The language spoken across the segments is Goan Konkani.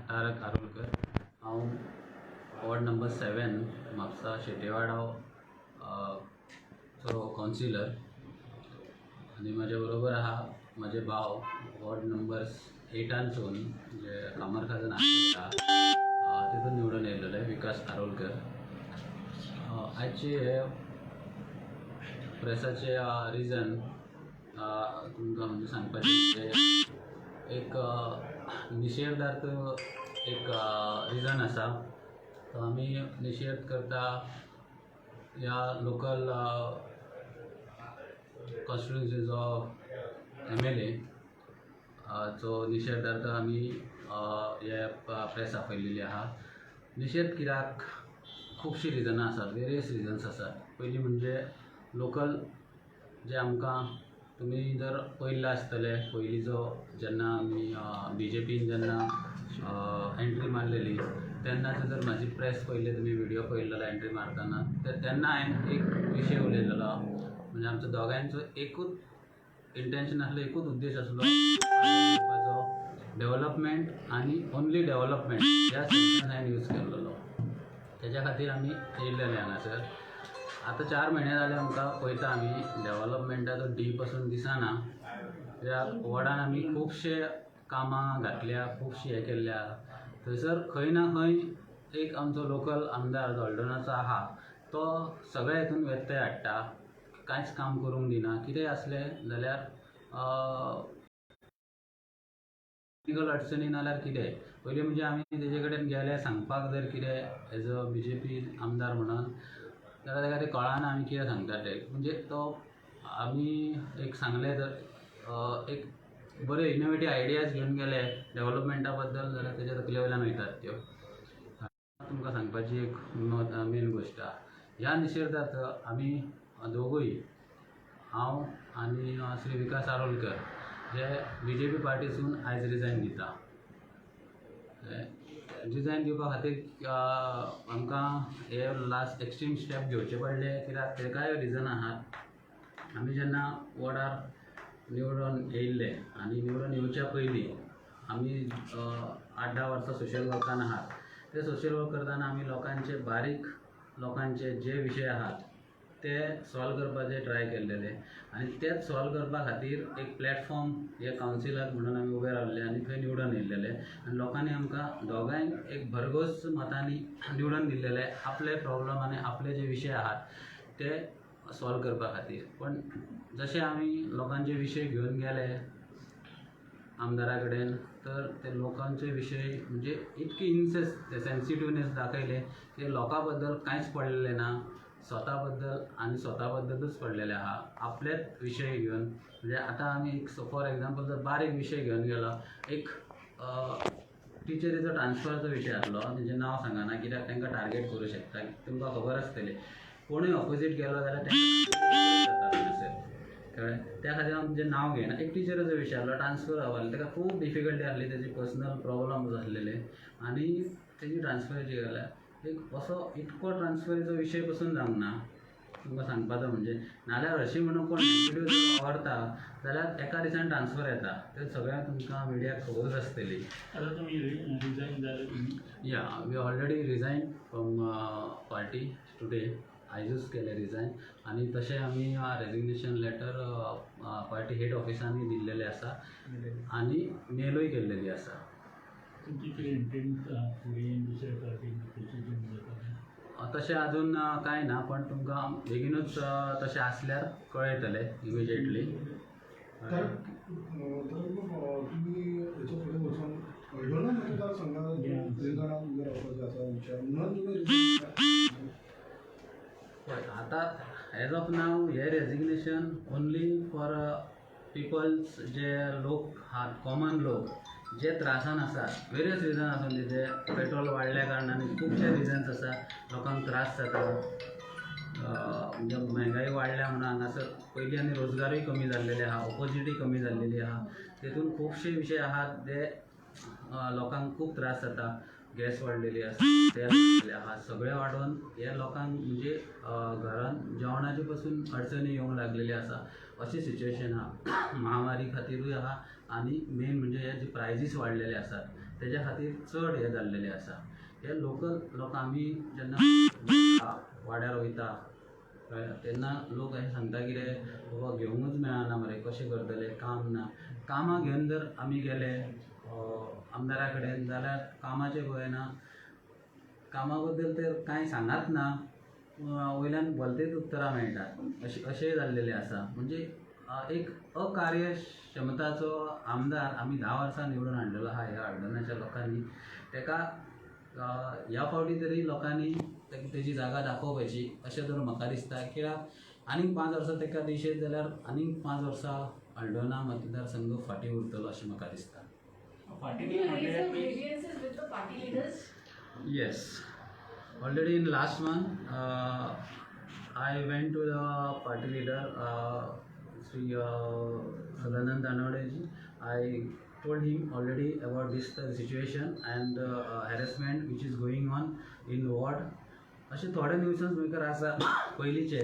तारक आरोलकर. हांव वॉर्ड नंबर 7, म्हापसा शेट्येवाडो चो कावन्सिलर आनी म्हजे बरोबर आहा म्हजे भाव, वॉर्ड नंबर 8 सून जे कामरखाजन आहा तितून निवडून येयलेले विकास आरोलकर. आयचे हे प्रेसाचे रिजन तुमकां म्हणजे सांगपाचें म्हणजे एक निशेधार्थ एक रिजन आसा. तो आमी निशेध करता ह्या लोकल कॉन्स्टिट्युन्सीचो एमएलए चो निशेधार्थ आमी हे प्रेस आपयलेली आहा. निशेध कित्याक? खुबशीं रिजनां आसात, वेरियस रिजन्स आसात. पयलीं म्हणजे लोकल जे आमकां तुमी जर पळयल्लें आसतलें, पयलींचो जेन्ना आमी बीजेपीन जेन्ना एंट्री मारलेली तेन्नाचो जर म्हाजी प्रेस पळयल्ली तुमी, व्हिडियो पळयल्लो जाल्यार एंट्री मारतना तेन्ना हांवें एक विशय उलयलेलो. म्हणजे आमचो दोगांयचो एकूच इंटेन्शन आसलो, एकूच उद्देश आसलो करपाचो, डेवलपमेंट आनी ओन्ली डेवलपमेंट. ह्या सेंटेन्स हांवें यूज केल्लो. तेज्या खातीर आमी येयल्लेले हांगासर. आतां 4 म्हयने जाले, आमकां पळयता आमी डेवलपमेंटाचो डी पसून दिसना, कित्याक वॉर्डान आमी खुबशे कामां घातल्या, खुबशी हें केल्ले आहा. थंयसर खंय ना खंय एक आमचो लोकल आमदार जो हळदोणाचो आहा तो सगळ्या हितून व्यत्यय हाडटा, कांयच काम करूंक दिना. कितेंय आसलें जाल्यार टेक्निकल अडचणी नाल्यार कितें, पयलीं म्हणजे आमी तेजे कडेन गेले सांगपाक जर कितें एज अ बीजेपी आमदार म्हणून जाल्यार ताका तें कळना आमी कितें सांगता तें. म्हणजे तो आमी एक सांगलें जर, एक बरे इनोवेटीव आयडियाज घेवन गेले डेवलपमेंटा बद्दल जाल्यार तेज्या तकले वयल्यान वयतात त्यो. तुमकां सांगपाची एक मेन गोश्ट आहा, ह्या निशेधार्थ आमी दोगूय, हांव आनी श्री विकास आरोलकर, जे बीजेपी पार्टीसून आयज रिजायन दिता. रिजायन दिवपा खातीर आमकां हे लास्ट एक्स्ट्रीम स्टेप घेवचे पडले, कित्याक तेकाय रिजन आहात. आमी जेन्ना वॉर्डार निवडून येयल्ले आनी निवडून येवच्या पयलीं आमी 8-10 वर्सां सोशल वर्कान आहात. ते सोशल वर्क करतना आमी लोकांचे, बारीक लोकांचे जे विशय आहात ते सॉल्व करपाचे ट्राय केल्लेले आनी तेच सॉल्व करपा खातीर एक प्लॅटफॉर्म हे कावन्सिलाक म्हणून आमी उबे रावल्ले आनी थंय निवडून येयल्लेले आनी लोकांनी आमकां दोगांयक एक भरघोस मतांनी निवडून दिल्लेले आपले प्रॉब्लम आनी आपले जे विशय आहात ते सॉल्व करपा खातीर. पण जशे आमी लोकांचे विशय घेवन गेले आमदारा कडेन, तर ते लोकांचे विशय म्हणजे इतकी इनसेस सेन्सिटिवनेस दाखयले की लोकां बद्दल कांयच पडलेलें ना, स्वता बद्दल आनी स्वता बद्दलूच पडलेलें आहा, आपलेच विशय घेवन. म्हणजे आतां आमी एक फॉर एग्जाम्पल जर बारीक विशय घेवन गेलो, एक टिचरीचो ट्रान्सफराचो विशय आसलो. तेंचें नांव सांगना कित्याक तांकां टार्गेट करूं शकता. तुमकां खबर आसतलें, कोणूय ऑपोजीट गेलो जाल्यार तांकां जाता थंयसर, कळ्ळें? त्या खातीर हांव तुमचें नांव घेयना. एक टिचरीचो विशय आसलो, ट्रान्सफर जावपाक ताका खूब डिफिकल्टी आसली, तेजी पर्सनल प्रॉब्लम्स आसलेले आनी तेजी ट्रान्सफराची जाल्यार एक असो इतको ट्रान्सफरीचो विशय पसून जावंक ना तुमकां सांगपाचो म्हणजे. नाल्यार हरशीं म्हणून कोण नेगेटीव जर वावरता जाल्यार एका दिसान ट्रान्सफर येता, तें सगळ्यांक तुमकां मिडियाक खबरूच आसतली. आता तुम्ही रिझाईन झाले तुम्ही? Yeah, we already resign from party today. आयजूच केलें रिजायन आनी तशें आमी रेजिग्नेशन लेटर पार्टी हेड ऑफिसांनी दिल्लेलें आसा आनी मेलूय केल्लेली आसा. तुमची कितें इंटेंट फुडें दुसऱ्या पार्टीन प्रोसिजन जाता? तशें अजून कांय ना, पण तुमकां बेगीनूच तशें आसल्यार कळयतले इमिजिएटली. तर तर तुमी हेच्या फुडें वचून हळदोणा मतदारसंघात रिंगणात उबे रावपाचें आसा विचार म्हणून तुमी resign? पळय, आतां एज ऑफ नाव हे रेजिग्नेशन ओन्ली फॉर पिपल्स, जे लोक आहात, कॉमन लोक जे त्रासान आसात, वेरियस रिजन आसूं तेजे, पेट्रोल वाडल्या कारणान खुबशे रिजन्स आसा, लोकांक त्रास जाता. म्हणजे म्हारगाय वाडल्या म्हणून हांगासर पयलीं आनी रोजगारूय कमी जाल्लेले आहा, ऑपोर्चुनिटी कमी जाल्लेली आहा. तेतून खुबशे विशय आहात जे लोकांक खूब त्रास जाता. गॅस वाडलेली आसा, तेल वाडलेलें आहा, सगळें वाडोवन हे लोकांक म्हणजे घरान जेवणाचे पसून अडचणी येवंक लागलेली आसा, अशी सिच्युएशन आहा. महामारी खातिरूय आहा आनी मेन म्हणजे हे जे प्रायजीस वाडलेले आसात. तेज्या खातीर चड हें जाल्लेलें आसा. हे लोकल लोक आमी जेन्ना वाड्यार वयता कळ्ळें तेन्ना लोक अशें सांगता कितें बाबा घेवंकूच मेळना मरे, कशें करतले, काम ना. कामां घेवन जर आमी गेले आमदारा कडेन जाल्यार कामाचें पळयना, कामा बद्दल तर कांय सांगात ना, वयल्यान भलतेच उत्तरां मेळटात, अशें अशेंय जाल्लेलें आसा. म्हणजे एक अकार्यक्षमताचो आमदार आमी 10 वर्सां निवडून हाडलेलो आहा ह्या हळदोण्याच्या लोकांनी. तेका ह्या फावटी तरी लोकांनी तेजी जागा दाखोवपाची अशें तर म्हाका दिसता. कित्याक आनीक 5 वर्सां तेका दिशेत जाल्यार आनीक 5 वर्सां हळदोणा मतदारसंघ फाटीं उरतलो अशें म्हाका दिसता. Party Did you raise your grievances with the party leaders? Yes, already in last month I went to the party leader Shri Sadanand Tanavade ji. I told him already about this situation and harassment which is going on in ward. अशे थोडे न्यूसन्स मेकर आसा पयलींचे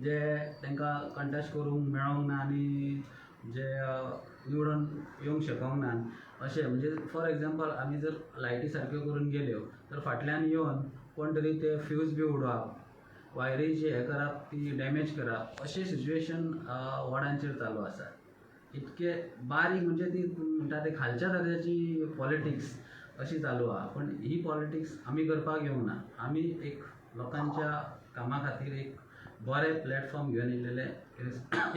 जे तांकां कंटेस्ट करूंक मेळोंक ना आनी जे निवडून येवंक शकोंक ना अशें. म्हणजे फॉर एग्जाम्पल आमी जर लायटी सारक्यो करून गेल्यो तर फाटल्यान येवन कोण तरी ते फ्यूज बी उडोवप, वायरी जी हें करप, ती डॅमेज करप, अशें सिच्युएशन वॉर्डांचेर चालू आसा. इतके बारीक म्हणजे ती म्हणटा ते खालच्या दर्जाची पॉलिटिक्स अशी चालू आहा. पूण ही पॉलिटिक्स आमी करपाक येवंक ना. आमी एक लोकांच्या कामा खातीर एक बरें प्लॅटफॉर्म घेवन येयलेले,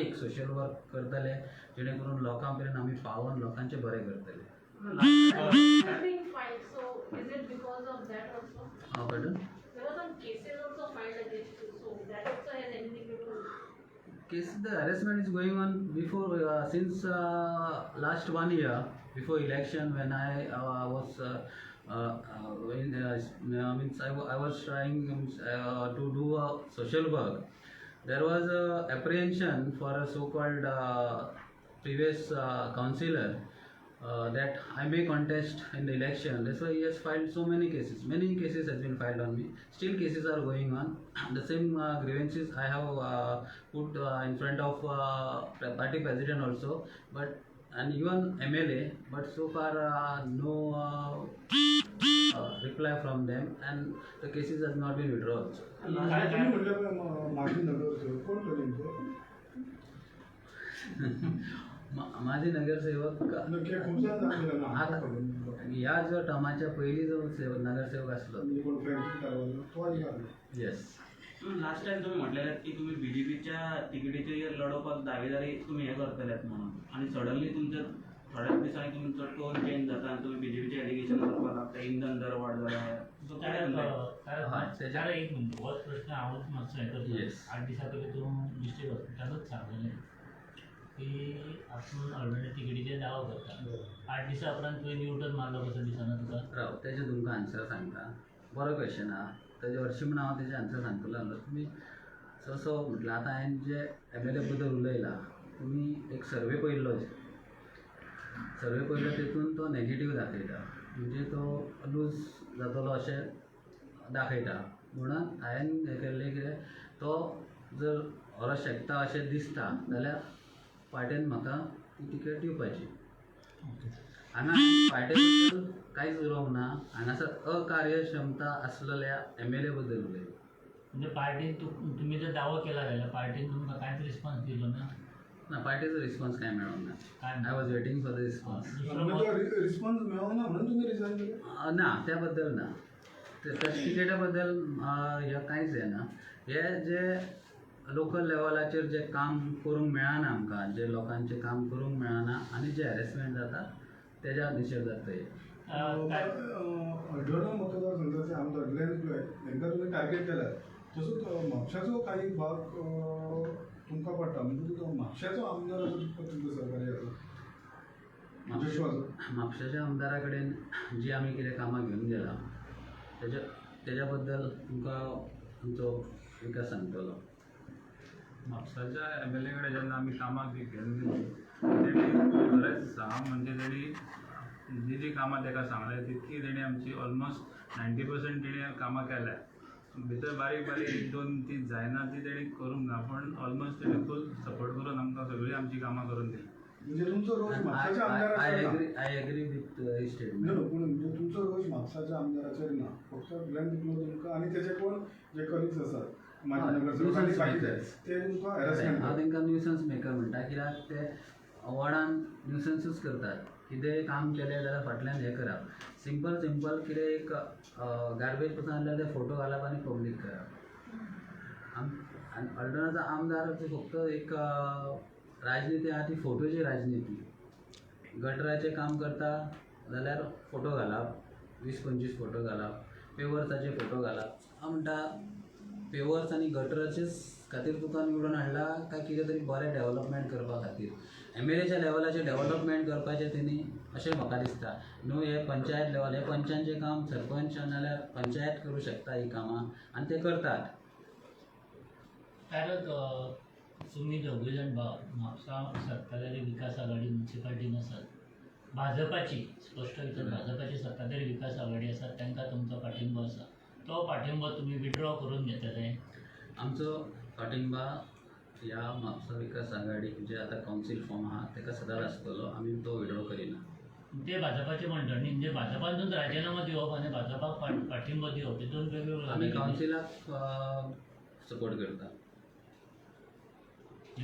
एक सोशल वर्क करतले जेणे करून लोकां मेरेन आमी पावोन लोकांचें बरें करतले. Cases being filed, so is it because of that also? Pardon? There were some cases also filed against you, so that also has anything to do with Case, the harassment is going on before since last 1 year before election, when I was when, means I was trying to do a social work. There was a apprehension for a so-called previous councillor that I may contest in the election. That's why he has filed so many cases. Many cases has been filed on me. Still cases are going on. The same grievances I have put in front of party president also, but and even MLA. But so far no reply from them, and the cases has not been withdrawn also. तुम्ही म्हटलं माजी नगरसेवक कोण तो नेमको? माजी नगरसेवक नक्की खूप जाण दाखयला ना आता ह्या जो टर्माच्या पयलीं जो नगरसेवक आसलो म्हणजे कोण फ्रँकलीन कारवालो तो आनी घातलो. येस. लास्ट टायम तुम्ही म्हटलेले की तुम्ही बीजेपीच्या तिकेटीचेर लढोवपाक दावेदारी तुम्ही हे करतल्यात म्हणून, आनी सडनली तुमच्या थोड्याच दिसांनी तुमचो टोन चेंज जाता आनी तुमी बीजेपीचे एलिगेशन करपाक लागता, इंधन दर वाड जाला. ताका एक मिनट, होच प्रश्न हांवूच मातसो हें करता. 8 दिसां पयलीं तूं डिस्ट्रिक्ट हॉस्पिटलांतूच सांगलेलें की आपूण ऑलरेडी तिकेटीचेर दावो करता. 8 दिसां उपरांत तुवें न्यूटन मारलो कसो दिसना तुका? राव, तेजें तुमकां आन्सर सांगता. बरो क्वेश्चन आहा. तेजे हरशीं म्हण हांव तेजें आन्सर सांगतलो आसलो. तुमी जसो म्हटल्यार आतां हांवें जे एम एल ए बद्दल उलयलां, तुमी एक सर्वे पळयल्लो, सर्वे पळयलो तेतून तो नॅगेटीव दाखयता, म्हणजे तो लूज जातलो अशें दाखयता. म्हणून हांवें हें केल्लें कितें, तो जर व्हरोंक शकता अशें दिसता जाल्यार पार्टेन म्हाका ती तिकेट दिवपाची. हांगा पार्टे बद्दल कांयच उलोवंक ना, हांगासर अकार्यक्षमता आसलेल्या एम एल ए बद्दल उलयलो. म्हणजे पार्टीन तुमी जर दावो केला जाल्यार पार्टीन तुमकां कांयच रिस्पॉन्स दिलो ना? ना, पार्टीचो रिस्पॉन्स कांय मेळोंक ना. काय? I was waiting for the response. Response मेळोंक ना म्हणून तुमी रिजायन केलें? ना, त्या बद्दल ना, त्या तिकेटा बद्दल हें कांयच हें ना. हे जे लोकल लेवलाचेर जे काम करूंक मेळना आमकां, जे लोकांचें काम करूंक मेळना आनी जे हॅरेसमेंट जाता तेज्या निशेधार्थ हे. हळदोणा मतदारसंघाचे आमदार ग्लॅन क्लॉय हांकां तुमी टार्गेट केल्यात, तसोच म्हापशाचो काही भाग तुमकां पडटा, म्हणजे तुका म्हापशाचो आमदार असो तुमकां तुमकां सहकार्य आसा? म्हापशाच्या आमदारा कडेन जी आमी कितें कामां घेवन गेला तेज्या बद्दल तुमकां आमचो विकास सांगतलो. म्हापसाच्या एम एल ए कडेन जेन्ना आमी कामां घेवन गेली तेणी खरेंच सांग म्हणजे तेणी जी जी कामां ताका सांगल्या तितकी तेणी आमची ऑलमोस्ट 90% तेणी कामां केल्या. भितर बारीक बारीक 1-2 ती जायना ती तेणी करूंक ना, पूण ऑलमोस्ट तेणी फूल सपोर्ट करून आमकां सगळीं आमची कामां करून दिली. म्हणजे तुमचो रोष म्हापसाच्या I आमदाराचेर ना. Agree, I agree with no statement. No, पूण म्हणजे तुमचो रोष म्हापसाच्या आमदाराचेर ना, फक्त ग्लॅन डिप्लो तुमकां आनी तेजे कोण जे कलिग्स आसात माजी हय, नगरसेवक आनी nuisance बाकीचे makers. ते तुमकां हॅरसमेंट हांव तांकां न्युसन्स मेकर म्हणटा, कित्याक ते वॉर्डान न्युसन्सूच करतात. कितेंय काम केलें जाल्यार फाटल्यान हें करप, सिंपल सिंपल कितें एक गार्बेज पसून आसल्यार ते फोटो घालप आनी पब्लीक करप. आनी हळदोणाचो आमदार फक्त एक राजनिती आहा ती फोटोची राजनिती. गटराचें काम करता जाल्यार फोटो घालप, 20-25 फोटो घालप, पेवर्साचे फोटो घालप. हांव म्हणटा पेवर्स आनी गटराचेच खातीर तुका निवडून हाडला काय कितें तरी बरें डेवलपमेंट करपा खातीर? एमएलएच्या लेवलाचेर डेवलपमेंट करपाचें तेणी अशें म्हाका दिसता. न्हू हे पंचायत लेवल हे पंचांचें काम सरपंच नाल्यार पंचायत करूं शकता ही कामां आनी ते करतात. कारण तुमी दोगूय जाण भाव म्हापसा सत्ताधारी विकास आघाडी म्युनिसिपालिटीन आसात, भाजपाची स्पश्ट विचार भाजपाची सत्ताधारी विकास आघाडी आसा, तांकां तुमचो पाठिंबो आसा, तो पाठिंबो तुमी विड्रॉ करून घेतले? आमचो पाठिंबा ह्या म्हापसा विकास आघाडी जे आतां कावन्सील फॉर्म आहा ताका सदांच आसतलो, आमी तो विड्रॉ करिना. ते भाजपाचे म्हणटा न्ही, म्हणजे भाजपांतून राजिनामो दिवप आनी भाजपाक पाठिंबो दिवप हे दोन वेगवेगळे. आमी कावन्सिलाक सपोर्ट करता.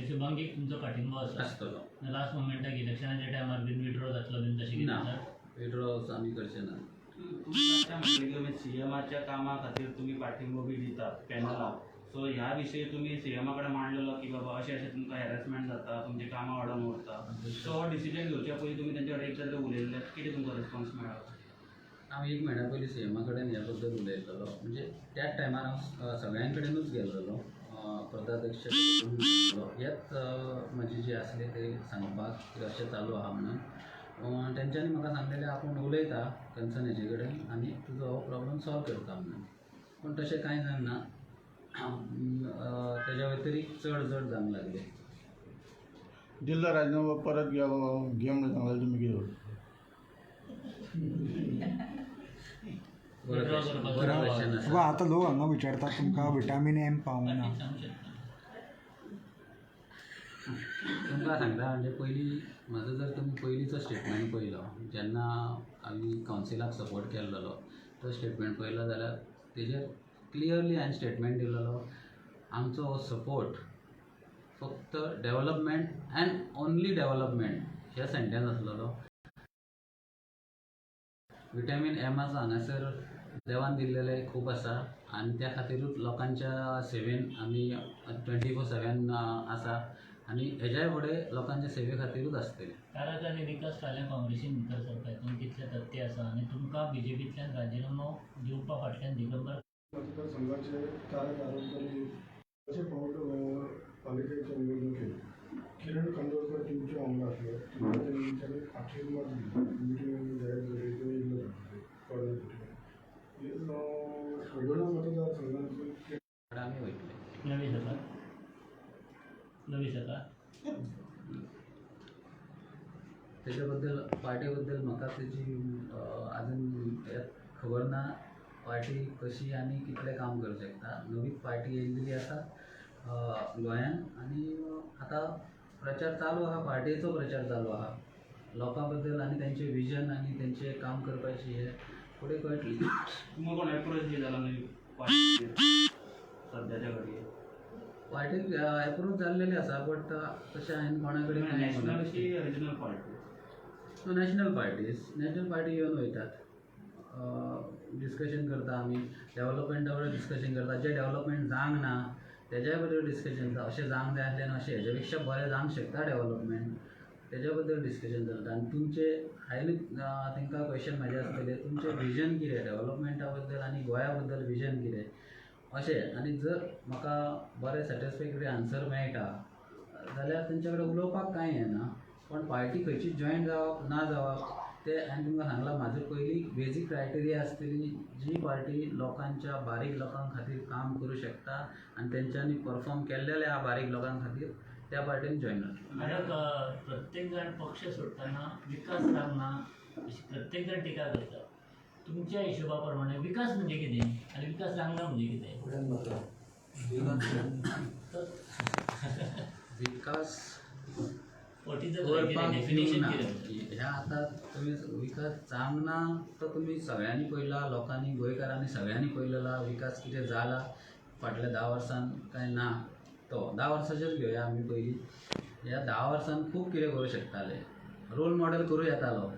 शुभांगीक तुमचो पाठिंबो आसा आसतलो. लास्ट मोमेंटाक इलेक्शनाच्या टायमार बीन विड्रॉ जातलो बीन तशें कितें ना, आसा? विड्रॉ आमी करचे ना. तुमी आतां म्हणलें की तुमी सीएमाच्या कामा खातीर तुमी पाठिंबो बी दितात पॅनलाक, सो ह्या विशयी तुमी सीएमा कडेन मांडलेलो की बाबा अशें अशें तुमकां हॅरसमेंट जाता, तुमचीं कामां अडोवन उरता, सो हो डिसिजन घेवच्या पयलीं तुमी तेंच्या कडेन एकदां तरी उलयल्ले, कितें तुमकां रिस्पॉन्स मेळ्ळो? हांव एक म्हयन्या पयलीं सीएमा कडेन ह्या बद्दल उलयतलो, म्हणजे त्याच टायमार हांव सगळ्यां कडेनूच गेल्लो, प्रधाध्यक्ष गेल्लो, हेच म्हजी जी आसली ते सांगपाक की अशें चालू आहा म्हणून. तेंच्यांनी म्हाका सांगलेलें आपूण उलयता कन्सर्न हेजे कडेन आनी तुजो हो प्रॉब्लम सॉल्व करता म्हणून, पूण तशें कांय जावंक ना. तेज्या व्यतिरिक्त चड चड जावंक लागलें. दिल्लो राजिनामो परत घे म्हणून सांगलें तुमी कितें? बरो क्वेश्चन आसा. आतां लोक हांगा विचारतात तुमकां विटामीन एम पावूंक ना. तुमकां सांगता म्हणजे पयलीं म्हाजो जर तुमी पयलींचो स्टेटमेंट पळयलो जेन्ना आमी कावन्सिलाक सपोर्ट केल्लो तो स्टेटमेंट पळयलो जाल्यार तेजेर क्लियरली हांवें स्टेटमेंट दिलेलो आमचो हो सपोर्ट फक्त डेवलपमेंट एंड ओन्ली डेवलपमेंट हे सेंटेन्स आसलेलो. विटामीन एमाचो हांगासर देवान दिल्लेलें खूब आसा आनी त्या खातीरूच लोकांच्या सेवेन आमी 24/7 आसा आनी हेज्याय फुडें लोकांच्या सेवे खातीरूच आसतले. तारक आनी विकास फाल्यां काँग्रेसीन भितर सरता, हितून कितले तथ्य आसा आनी तुमकां बीजेपींतल्यान राजिनामो दिवपा फाटल्यान दिगंबर मतदारसंघाचे तारक आरोलकर अशे फावट पालिकेच्या निवडणुकेत किरण कांदोळकर तुमच्या वांगडा आसले, तुमकां तेंच्यांनी पाठिंबा दिलो, मिटींग जाहीर जाली, ते येयल्ले कोर्डिनेटर हळदोणा मतदारसंघांत आमी वयतले. नवी सरकार, नवी सरकार तेच्या बद्दल पार्टी बद्दल म्हाका तेजी आजून खबर ना, पार्टी कशी आनी कितलें काम करूं शकता. नवी पार्टी येयल्ली आसा गोंयान आनी आतां प्रचार चालू आहा, पार्टेचो प्रचार चालू आहा लोकां बद्दल आनी तेंचें विजन आनी तेंचें काम करपाचें हें फुडें कळटलें. तुमकां कोण एप्रोच बी जाला नवी पार्टी सद्याच्या घडये? पार्टीक एप्रोच जाल्लेली आसा बट तशें हांवें कोणा कडेन नॅशनल की regional party? National parties, national party येवन वयतात, डिस्कशन करता आमी, डेवलपमेंटा बद्दल डिस्कशन करता, जें डेवलपमेंट जावंक ना तेज्याय बद्दल डिस्कशन जाता, अशें जावंक जाय आसलें आनी अशें हेज्या पेक्षा बरें जावंक शकता डेवलपमेंट, तेज्या बद्दल डिस्कशन चलता. आनी तुमचें हांवें तांकां क्वेश्चन म्हाजें आसतलें तुमचें विजन कितें डेवलपमेंटा बद्दल आनी गोंया बद्दल विजन कितें अशें, आनी जर म्हाका बरें सॅटिस्फॅक्टरी आन्सर मेळटा जाल्यार तेंच्या कडेन उलोवपाक कांय येना. पण पार्टी खंयची जॉयन जावप ना जावप ते हांवें तुमकां सांगलां, म्हाजो पयलीं बेजीक क्रायटेरिया आसतली जी पार्टी लोकांच्या बारीक लोकां खातीर काम करूं शकता आनी तेंच्यांनी परफॉर्म केल्लेलें आहा बारीक लोकां खातीर त्या पार्टीन जॉयन जातलो. कारण प्रत्येक जाण पक्ष सोडटना विकास जावंक ना अशी प्रत्येक जाण टिका करता. तुमच्या हिशोबा प्रमाणे विकास म्हणजे कितें आनी विकास जावंक ना म्हणजे कितें? विकास What is the करपाक डेफिनेशन दिवना. कितें? ह्या आतां तुमी विकास जावंक ना तो तुमी सगळ्यांनी पळयला, लोकांनी, गोंयकारांनी सगळ्यांनी पळयलेला विकास कितें जाला फाटल्या 10 वर्सान काय ना. तो 10 वर्साचेर घेवया आमी पयलीं. ह्या 10 वर्सान खूब कितें करूं शकताले, रोल मॉडल करूं येतालो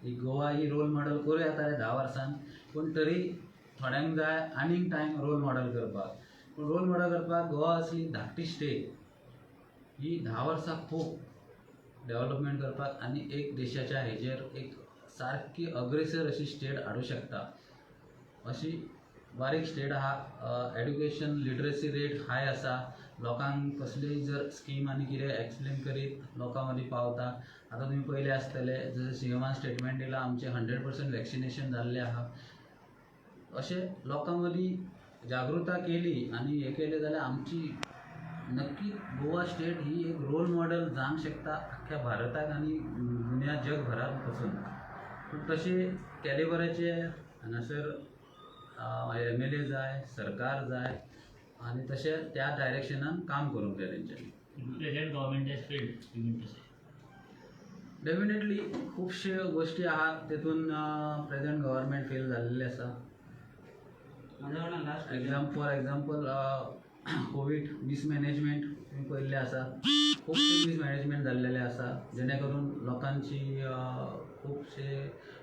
ही गोवा, ही रोल मॉडल करूं येतालें 10 वर्सान. पूण तरी थोड्यांक जाय आनीक टायम रोल मॉडल करपाक. पूण रोल मॉडल करपाक गोवा असली धाकटी स्टेट ही 10 वर्सां खूब डेवलपमेंट करपाक आनी एक देशाच्या हेजेर एक सारकी अग्रेसर अशी स्टेट हाडूं शकता. अशी बारीक स्टेट आहा, एड्युकेशन लिटरसी रेट हाय आसा, लोकांक कसलीय जर स्कीम आनी कितें एक्सप्लेन करीत लोकां मदीं पावता. आतां तुमी पळयलें आसतलें जशें सीएमान स्टेटमेंट दिलां, आमचें 100% वॅक्सिनेशन जाल्लें आहा. अशें लोकां मदीं जागृता केली आनी हें केलें जाल्यार आमची नक्की गोवा स्टेट ही एक रोल मॉडल जावंक शकता आख्ख्या भारताक आनी दुनिया जगभरात पसून. पूण तशें कॅलिबराचे हांगासर MLA जाय, सरकार जाय आनी तशें त्या डायरेक्शनान काम करूंक जाय तेंच्यांनी. Present government has failed, you mean to say? Definitely खुबश्यो गोश्टी आहात तेतून प्रेजेंट गव्हर्मेंट फेल जाल्लें आसा. म्हाज्या कडल्यान last for example COVID mismanagement तुमी पळयल्लें आसा, खुबशें मिसमॅनेजमेंट जाल्लेलें आसा, जेणे करून लोकांची खुबशे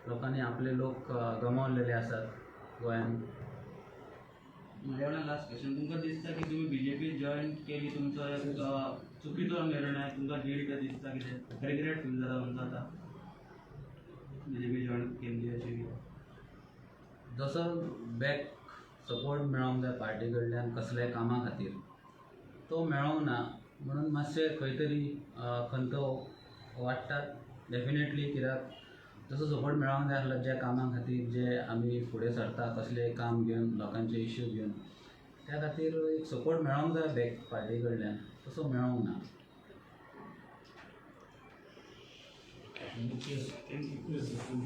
लोकांनी आपले लोक गमावलेले आसात गोंयान. म्हाज्या कडल्यान लास्ट क्वेश्चन, तुमकां दिसता की तुमी बीजेपी जॉयन केली तुमचो एक चुकीचो निर्णय, तुमकां गिल्ट दिसता कितें, रिग्रेट फील जाता तुमकां आतां बीजेपी जॉयन केल्ली अशें कितें? जसो बॅक सपोर्ट मेळोंक जाय पार्टी कडल्यान कसल्याय कामा खातीर तो मेळोंक ना म्हणून मातशें खंय तरी खंत वाडटात डेफिनेटली. कित्याक तसो सपोर्ट मेळोंक जाय आसलो ज्या कामा खातीर जे आमी फुडें सरता कसलें काम घेवन लोकांचे इश्यू घेवन, त्या खातीर एक सपोर्ट मेळोंक जाय बॅक पार्टी कडल्यान, तसो मेळोंक ना. Thank you.